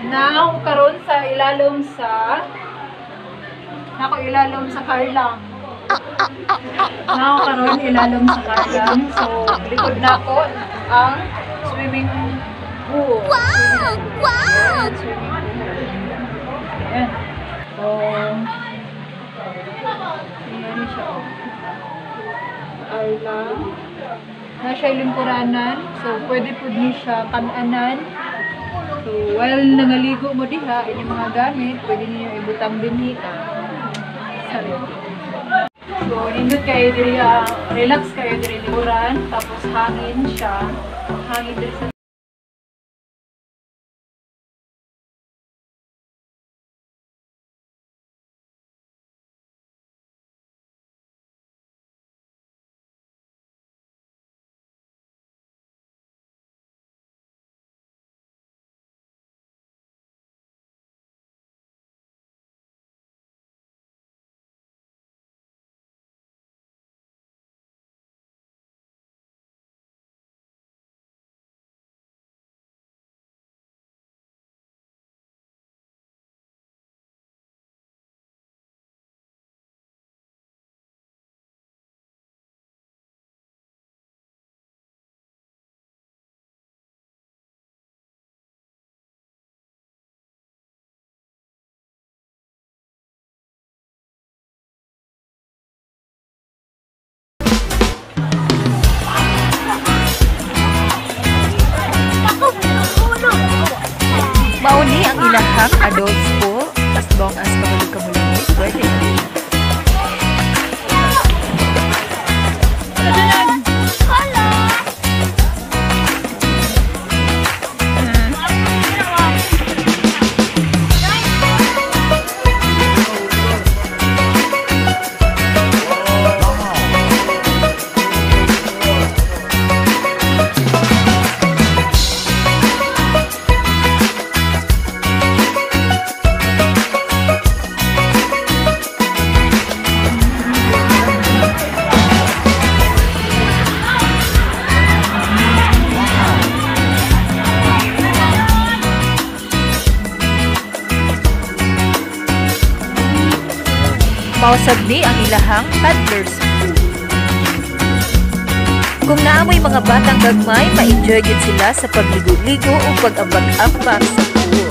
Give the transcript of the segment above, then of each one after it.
Now, karon sa ilalom sa nako ilalom sa Carlang. Now, karon ilalom sa Carlang. So, likod nako ang swimming pool. Wow! Wow! Ayan, swimming pool. Ayan. So, ayan siya. Oh. Carlang. Na siya lingkuranan. So, pwede po ni siya kananan. So, while nangaligo mo diha, inyong mga gamit, pwede niyo ibutang dinhi. Sorry. So, nindot kayo diri, relax kayo diri lingkuran, tapos hangin siya. Hangin diri sa Mauni ang ilahang adult pool, as long as kabalo ka mulangoy, pwede na siya. Mausab ni ang ilahang toddlers pool. Kung naamoy mga batang gagmay, ma-enjoy gid sila sa pagligo-ligo o pag-ambag-ambag sa pool.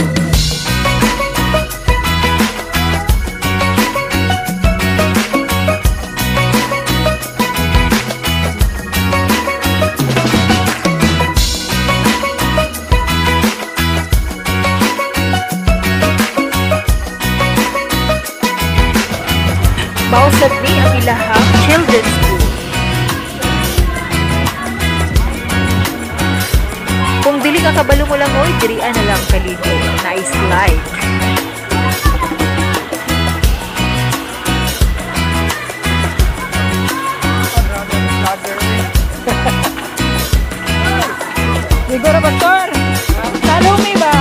Mausab ni ang ilahang children's pool. Kung dili ka kabalo molangoy, dirian na lang kaligo. Nice slide. Ligo ra, Pastor! Salumi ba?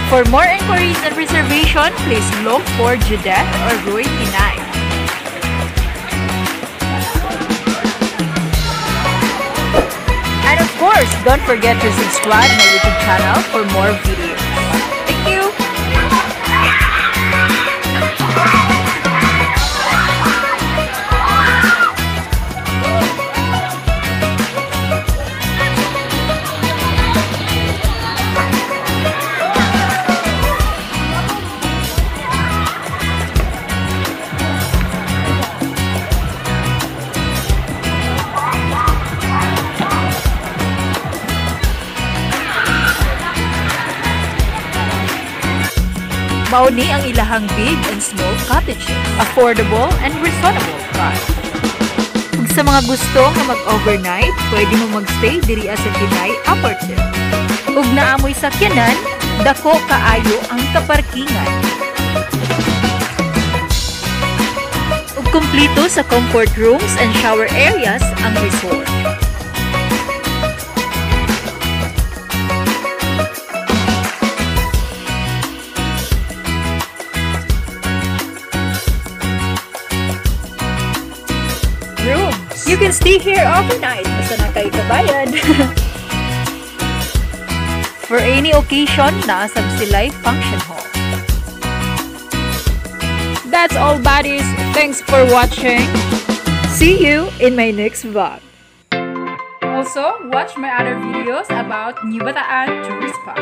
For more inquiries and reservation, please look for Judette or Roy Tinay. And of course, don't forget to subscribe my YouTube channel for more videos. Thank you! Mauni ang ilahang big and small cottages, affordable and reasonable price. Ug sa mga gusto nga mag-overnight, pwede mo magstay diri sa Tinay Apartment. Ug naamoy sakyanan, dako kaayo ang kaparkingan. Ug kumpleto sa comfort rooms and shower areas ang resort. You can stay here overnight basta naa kay kabayad. For any occasion, naa sab sila'y function hall. That's all, buddies. Thanks for watching. See you in my next vlog. Also, watch my other videos about New Bataan tourist spot.